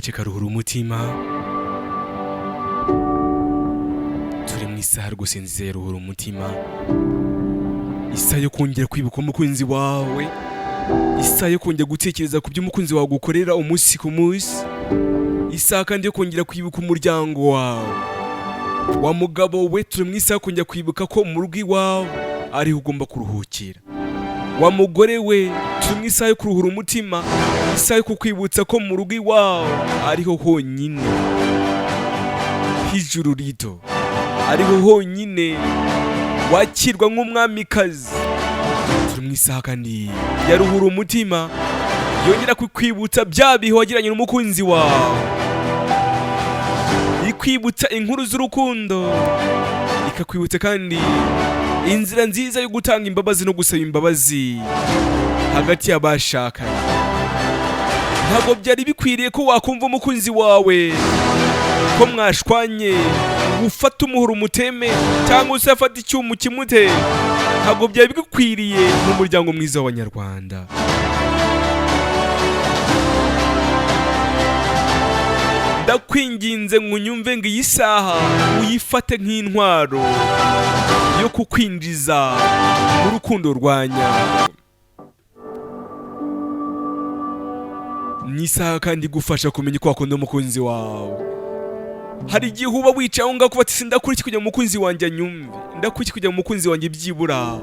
Gace karuhura umutima. Turi mu isaha rwose nziza ya ruhura umutima, isaha yo kongera kwibuka umukunzi wawe, isaha yo kongera gutekereza ku byo umukunzi wawe agukorera umunsi ku munsi, isaha kandi yo kongera kwibuka umuryango wawe. Wa mugabo we, turi mu isaha yo kongera kwibuka ko mu rugo iwawe ariho ugomba kuruhukira. Wa mugore we, turi mu isaha yo kuruhura umutima, isaha yo kukwibutsa ko mu rugo iwawe ariho honyine h'ijuru rito, ariho honyine wakirwa nk'umwamikazi. Turi mu isaha kandi yaruhura umutima, yongera kukwibutsa bya bihe wagiranye n'umukunzi wawe, ikwibutsa inkuru z'urukundo, ikakwibutsa kandi inzira nziza yo gutanga imbabazi no gusaba imbabazi hagati y'abashakanye. Ntabwo byari bikwiriye ko wakumva umukunzi wawe ko mwashwanye ngo ufate umuhoro umuteme cyangwa se afate icyuma ukimute. Ntabwo byari bikwiriye mu muryango mwiza w'Abanyarwanda. Ndakwinginze ngo unyumve, ngo iyi saha uyifate nk'intwaro yo kukwinjiza mu rukundo rwa nyarwo. Ni isaha kandi igufasha kumenya uko wakunda umukunzi wawe. Hari igihe uba wicaye aho ngaho kuba ati: "Sindakora iki kugira ngo umukunzi wanjye anyumve? Ndakora iki kugira ngo umukunzi wanjye byibura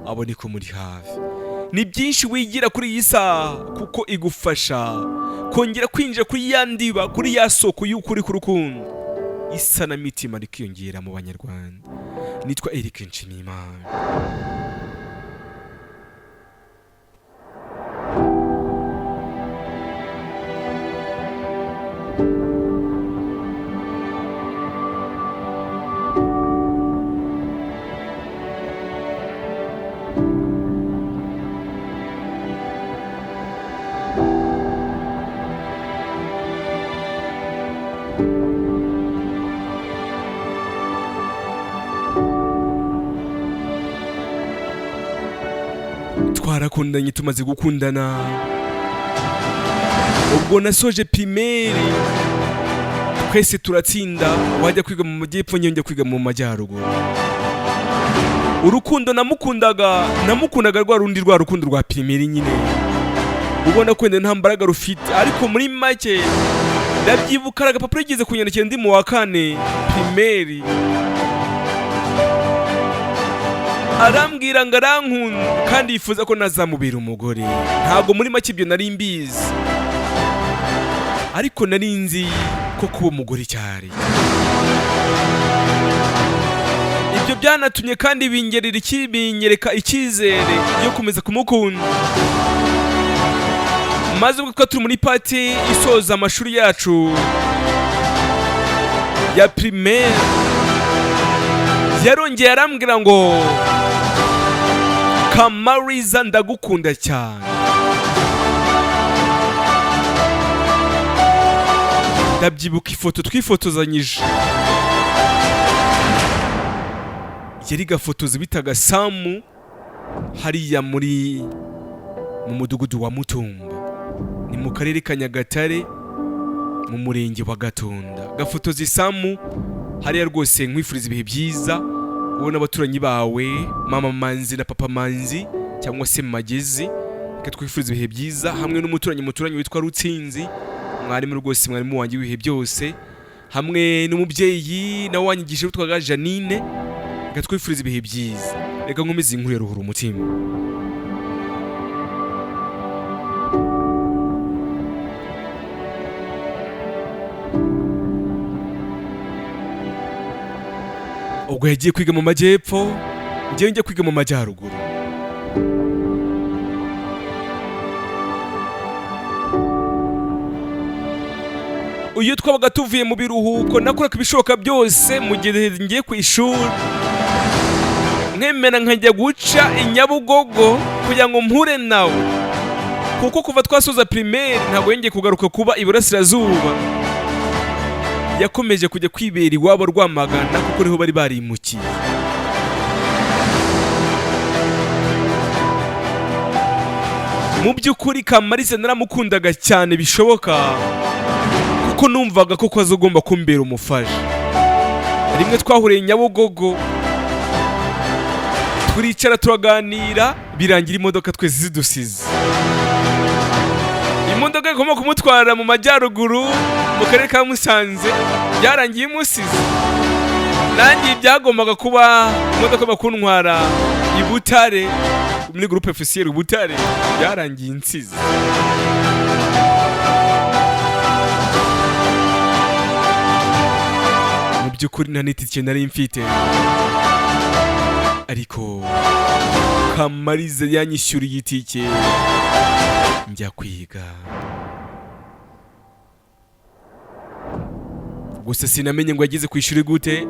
abone ko muri hafi?" Ni byinshi wigira kuri iyi saha, kuko igufasha kongera kwinjira kuri ya ndiba, kuri ya soko y'ukuri k'urukundo. Isanamitima rikiyongera mu Banyarwanda. Nitwa Eric Nshimiyimana. Twarakundanye. Tumaze gukundana, ubwo nasoje primaire, twese turatsinda, wajya kwiga mu majyepfo, njye njya kwiga mu majyaruguru. Urukundo namukundaga, namukundaga rwa rundi, rwa rukundo rwa primaire nyine, ubona ko wenda nta mbaraga rufite. Ariko muri make ndabyibuka, hari agapapuro yigeze kunyandikira ndi mu wa kane primaire, arambwira ngo arankunda kandi yifuza ko nazamubera umugore. Ntabwo muri make ibyo nari mbizi, ariko nari nzi ko kuba umugore cyari ibyo. Byanatumye kandi bingerera iki, binyereka icyizere yo komeza kumukunda. Maze ubwo twari turi muri party isoza amashuri yacu ya primaire, yarongeye arambwira ngo: "Kamariza, ndagukunda cyane." Ndabyibuka ifoto twifotozanyije, yari gafotozi bitaga Samu, hariya muri mu mudugudu wa Mutumba, ni mu karere ka Nyagatare, mu murenge wa Gatunda. Gafotozi Samu hariya rwose, nkwifuriza ibihe byiza wowe n'abaturanyi bawe, mama Manzi na papa Manzi cyangwa se Magezi. Reka twifurize ibihe byiza hamwe n'umuturanyi muturanyi witwa Rutsinzi, mwarimu rwose, mwarimu wanjye w'ibihe byose, hamwe n'umubyeyi nawe wanyigishije witwaga Janine. Reka twifurize ibihe byiza. Reka nkomeze inkuru ya ruhura umutima. Ubwo yagiye kwiga mu majyepfo, njyewe njya kwiga mu majyaruguru. Iyo twabaga tuvuye mu biruhuko, nakoraga ibishoboka byose mu gihe ngiye ku ishuri, nkemera nkajya guca i Nyabugogo kugira ngo mpure nawe, kuko kuva twasoza primaire ntabwo yongeye kugaruka kuba iburasirazuba. Yakomeje kujya kwibera iwabo Rwamagana, kuko niho bari barimukiye. Mu by'ukuri Kamariza naramukundaga cyane bishoboka, kuko Kuko numvaga koko azagomba kumbera umufasha. Rimwe twahuriye Nyabugogo, turicara turaganira, birangira imodoka twese zidusize. Imodoka igomba kumutwara mu majyaruguru mu karere ka Musanze byarangiye imusize. Nanjye byagombaga kuba imodoka igomba kuntwara i Butare muri groupe officiel Butare, byarangiye insize. Mu by'ukuri nta n'itike nari mfite, ariko Kamariza yanyishyuriye itike njya kwiga. Gusa sinamenye ngo yageze ku ishuri gute,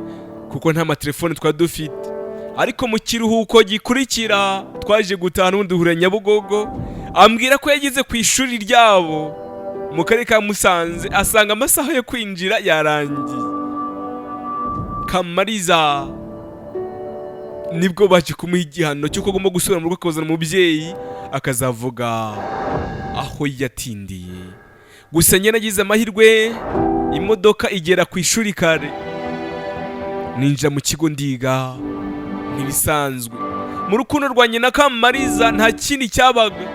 kuko nta matelefone twari dufite. Ariko mu kiruhuko gikurikira twaje gutaha, n'ubundi duhurira Nyabugogo, ambwira ko yageze ku ishuri ryabo mu karere ka Musanze asanga amasaha yo kwinjira yarangiye. Kamariza nibwo baje kumuha igihano cy'uko agomba gusubira mu rugo akazana umubyeyi akazavuga aho yatindiye. Gusa njye nagize amahirwe, imodoka igera ku ishuri kare, ninjira mu kigo ndiga nk'ibisanzwe. Mu rukundo rwanjye na Kamariza nta kindi cyabaga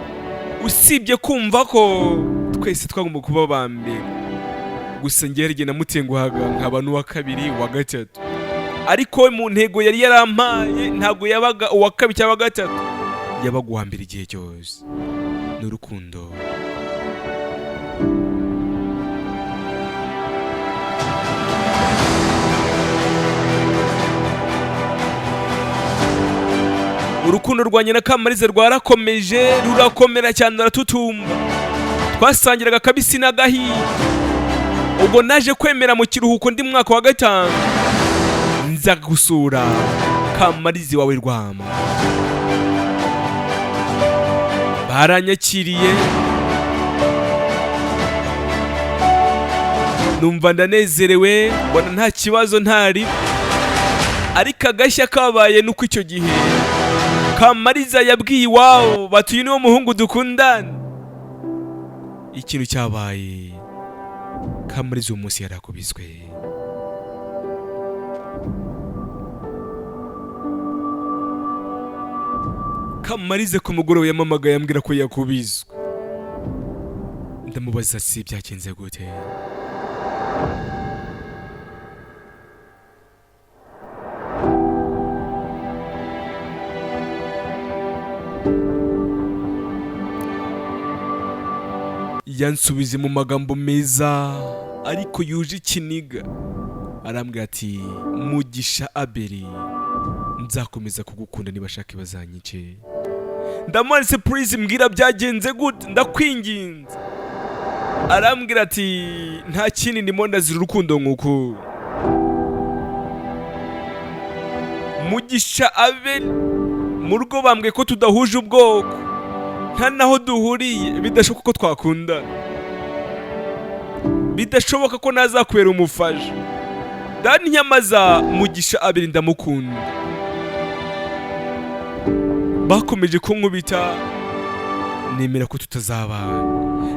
usibye kumva ko twese twagomba kuba aba mbere. Gusa njye hari igihe namutenguhaga nkaba n'uwa kabiri, uwa gatatu, ariko we mu ntego yari yarampaye ntabwo yabaga uwa kabiri cyangwa gatatu, yabaga uwa mbere igihe cyose. Ni urukundo. Urukundo rwanjye na Kamariza rwarakomeje, rurakomera cyane, ruratutumba. Twasangiraga akabisi n'agahiye. Ubwo naje kwemera mu kiruhuko ndi mu mwaka wa gatanu nza gusura Kamariza wawe Rwama. Baranyakiriye, numva ndanezerewe, mbona nta kibazo ntari. Ariko agashya kabaye nuko icyo gihe Kamariza yabwiye iwabo bati: "Uyu niwo muhungu dukundana." Ikintu cyabaye, Kamariza uwo munsi yarakubiswe. Kamariza ku mugoroba yamamagaye ambwira ko yakubiswe. Ndamubaza si byagenze gute? Yansubize mu magambo meza ariko yuje ikiniga, arambwira ati: "Mugisha Abeli, nzakomeza kugukunda niba ashaka bazanyice." Ndamubaza: "Please, mbwira byagenze gute, ndakwinginze." Arambwira ati: "Nta kindi ndimo ndazira urukundo nk'uku, Mugisha Abeli. Mu rugo bambwiye ko tudahuje ubwoko, nta naho duhuriye, bidashoboka ko twakundana, bidashoboka ko nazakubera umufasha. Dani nyamaza Mugisha Abeli ndamukunda. Bakomeje kunkubita, nemera ko tutazabana,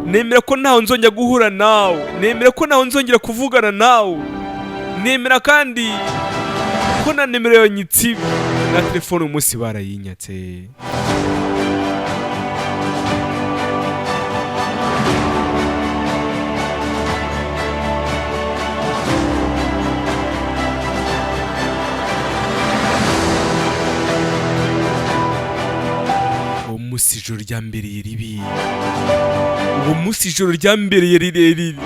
nemera ko ntaho nzongera guhura nawe, nemera ko ntaho nzongera kuvugana nawe, nemera kandi ko na nimero yawe nyitsiba na telefone uyu munsi barayinyatse." Uwo munsi ijoro ryambereye ribi, uwo munsi ijoro ryambereye rirerire,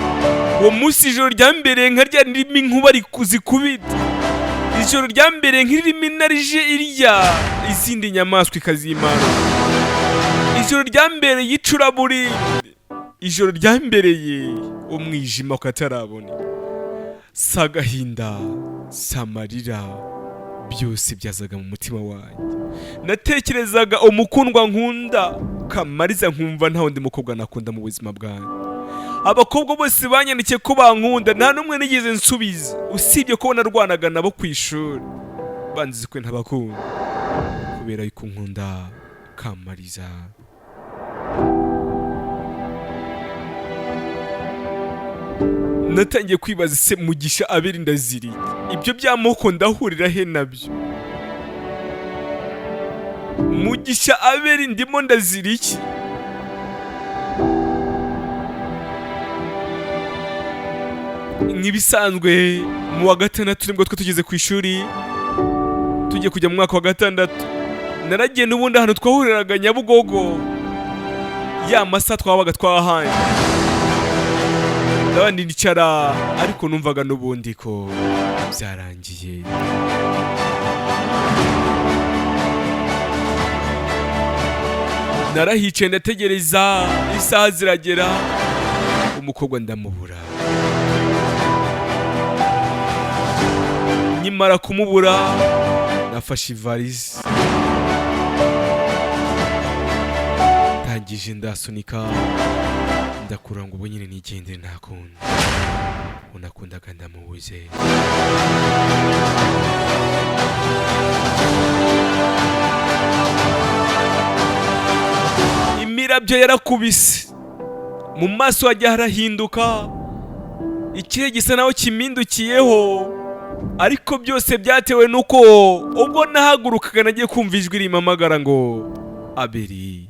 uwo munsi ijoro ryambereye nka rya ririmo inkuba zikubita, ijoro ryambereye nk'iririmo intare ije irya izindi nyamaswa ikazimara, ijoro ryambereye icuraburindi, ijoro ryambereye umwijima ukatarabona. Si agahinda, si amarira, byose byazaga mu mutima wanjye. Natekerezaga umukundwa nkunda Kamariza, nkumva nta wundi mukobwa nakunda mu buzima bwanjye. Abakobwa bose banyandikiye ko bankunda, nta n'umwe nigeze nsubiza, usibye ko narwanaga nabo ku ishuri banzi ko ntabakunda kubera yuko nkunda Kamariza. Natangiye kwibaza: se Mugisha Abeli ndaziriye, ibyo by'amoko ndahurira he nabyo? Mugisha Abeli ndimo ndazira iki? Nk'ibisanzwe mu wa gatandatu nibwo twe tugeze ku ishuri, tugiye kujya mu mwaka wa gatandatu. Naragiye n'ubundi ahantu twahuriraga Nyabugogo, ya masaha twabaga twahanye. Ndabandi nicara, ariko numvaga n'ubundi ko byarangiye. Narahicaye ndategereza, isaha ziragera, umukobwa ndamubura. Nkimara kumubura nafashe ivarisi, ndangije ndasunika, ndakura ngo ubu nyine nigendere, nta kundi unakundaga ndamubuze. Imirabyo yarakubise mu maso, hajya harahinduka, ikirere gisa naho kimindukiyeho, ariko byose byatewe n'uko ubwo nahagurukaga nagiye kumva ijwi rimpamagara ngo: "Abeli."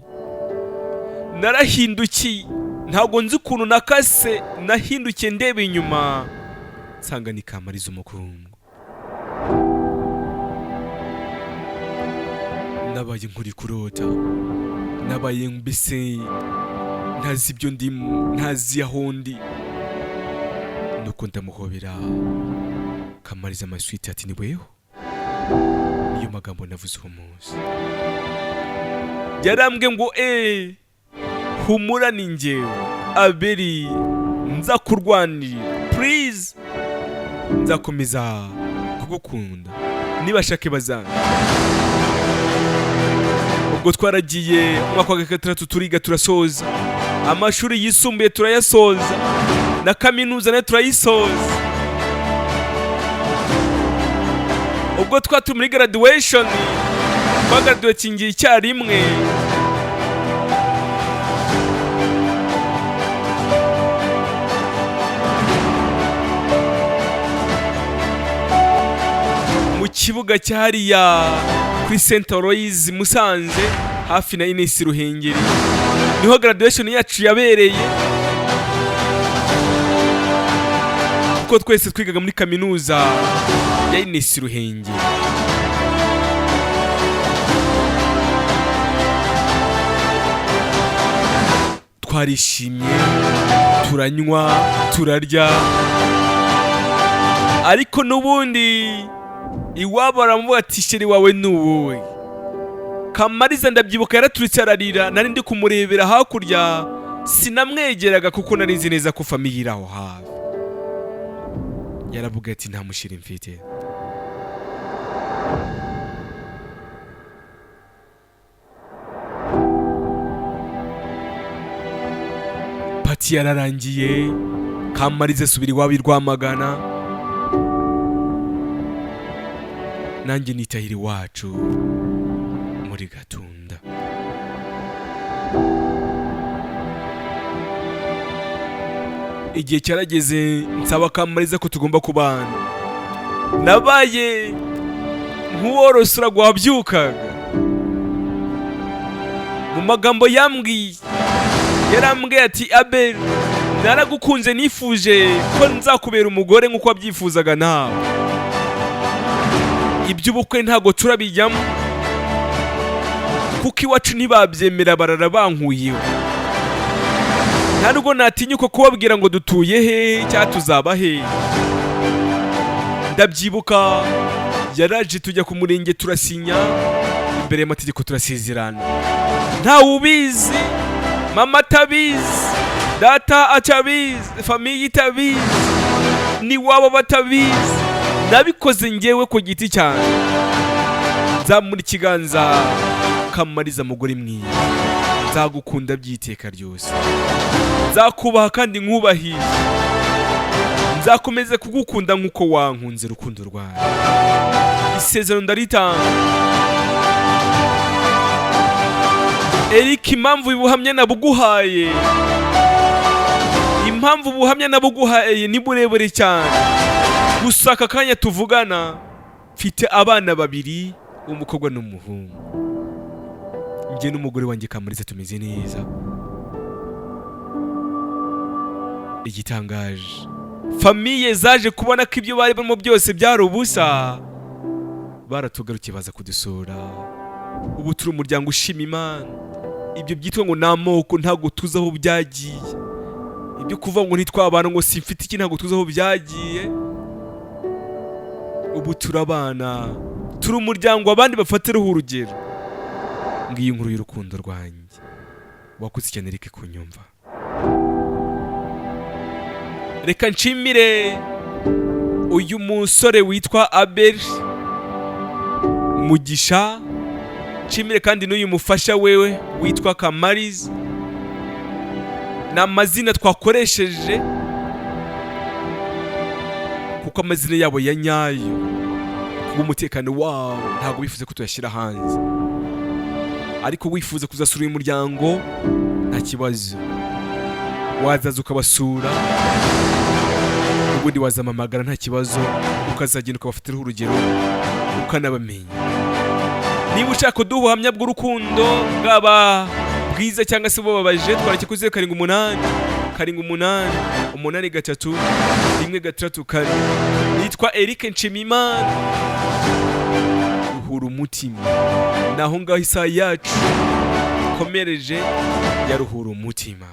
Narahindukiye, ntabwo nzi ukuntu nakase, nahindukiye ndeba inyuma nsanga ni Kamariza umukungu. Nabaye nkuri kurota, nabaye mbese ntazi ibyo ndimo, ntazi aho ndi. Nuko ndamuhobera: "Kamariza, my sweet." Ati: "Ni weho." Niyo magambo navuze uwo munsi. Yarambwe ngo: "Eee, humura, ni njyewe Abeli, nzakurwanirira, please, nzakomeza kugukunda nibashake bazanga." Ubwo twaragiye umwaka wa gatandatu, turiga turasoza, amashuri yisumbuye turayasoza, na kaminuza nayo turayisoza. Ubwo twari muri graduation, twagraduatingiye icyarimwe. Mu kibuga cyariya kuri Saint Aloys Musanze, hafi na Ines Ruhengeri, niho graduation yacu yabereye, kuko twese twigaga muri kaminuza ya Ines Ruhengeri. Twarishimye, turanywa, turarya, ariko n'ubundi iwabo baramuvuga ati: "Chéri wawe ni uwowe." Kamariza ndabyibuka yaraturitse ararira. Nari ndi kumurebera hakurya, sinamwegeraga kuko nari nzi neza ko famille iri aho hafi. Yaravuga ati: "Nta muchéri mfite." Party yararangiye, Kamariza asubira iwabo i Rwamagana, nanjye nitahira iwacu muri Gatunda. Igihe cyarageze nsaba Kamariza ko tugomba kubana. Nabaye nk'uworosora wabyukaga. Mu magambo yambwiye, yarambwiye ati: "Abel, naragukunze, nifuje ko nzakubera umugore nk'uko wabyifuzaga nawe. Iby'ubukwe ntabwo turabijyamo kuko iwacu ntibabyemera, barara bankuyeho. Nta nubwo natinyuka kubabwira ngo dutuye he cyangwa tuzaba he." Ndabyibuka yaraje, tujya ku murenge, turasinya imbere y'amategeko, turasezerana, ntawe ubizi, mama atabizi, data atabizi, famille itabizi, n'iwabo batabizi. Nabikoze ngewe ku giti cyanjye. Nzamura ikiganza: "Kamariza, mugore mwiza, nzagukunda by'iteka ryose, nzakubaha kandi nkubahishe, nzakomeza kugukunda nk'uko wankunze urukundo rwawe. Isezerano ndaritanga." Eric, impamvu ubuhamya nabuguhaye, impamvu Impamvu ubuhamya nabuguhaye ni burebure cyane. Gusa aka kanya tuvugana mfite abana babiri, umukobwa n'umuhungu. Njye n'umugore wanjye Kamariza tumeze neza. Igitangaje, famille zaje kubona ko ibyo bari barimo byose byari ubusa, baratugarukiye baza kudusura. Ubu turi umuryango ushima Imana. Ibyo byitwa ngo ni amoko ntabwo tuzi aho byagiye. Ibyo kuvuga ngo ntitwabana, ngo simfite iki, ntabwo tuzi aho byagiye. Ubu turabana, turi umuryango abandi bafatiraho urugero. Ngiyi inkuru y'urukundo rwanjye. Wakoze cyane Eric kunyumva. Reka nshimire uyu musore witwa Abel Mugisha, nshimire kandi n'uyu mufasha wewe witwa Kamariza. Ni amazina twakoresheje kuko amazina yabo ya nyayo, kubw'umutekano wabo, ntabwo bifuza ko tuyashyira hanze. Ariko wifuza kuzasura uyu muryango, nta kibazo, wazaza ukabasura, ubundi wazampamagara, nta kibazo, ukazagenda ukabafatiraho urugero, ukanabamenya. Niba ushaka kuduha ubuhamya bw'urukundo, bwaba bwiza cyangwa se bubabaje, twareke kuri 0787883164. Nitwa Eric Nshimiyimana. Ruhura umutima. Naho ngaho isaha yacu ikomereje ya Ruhura Umutima.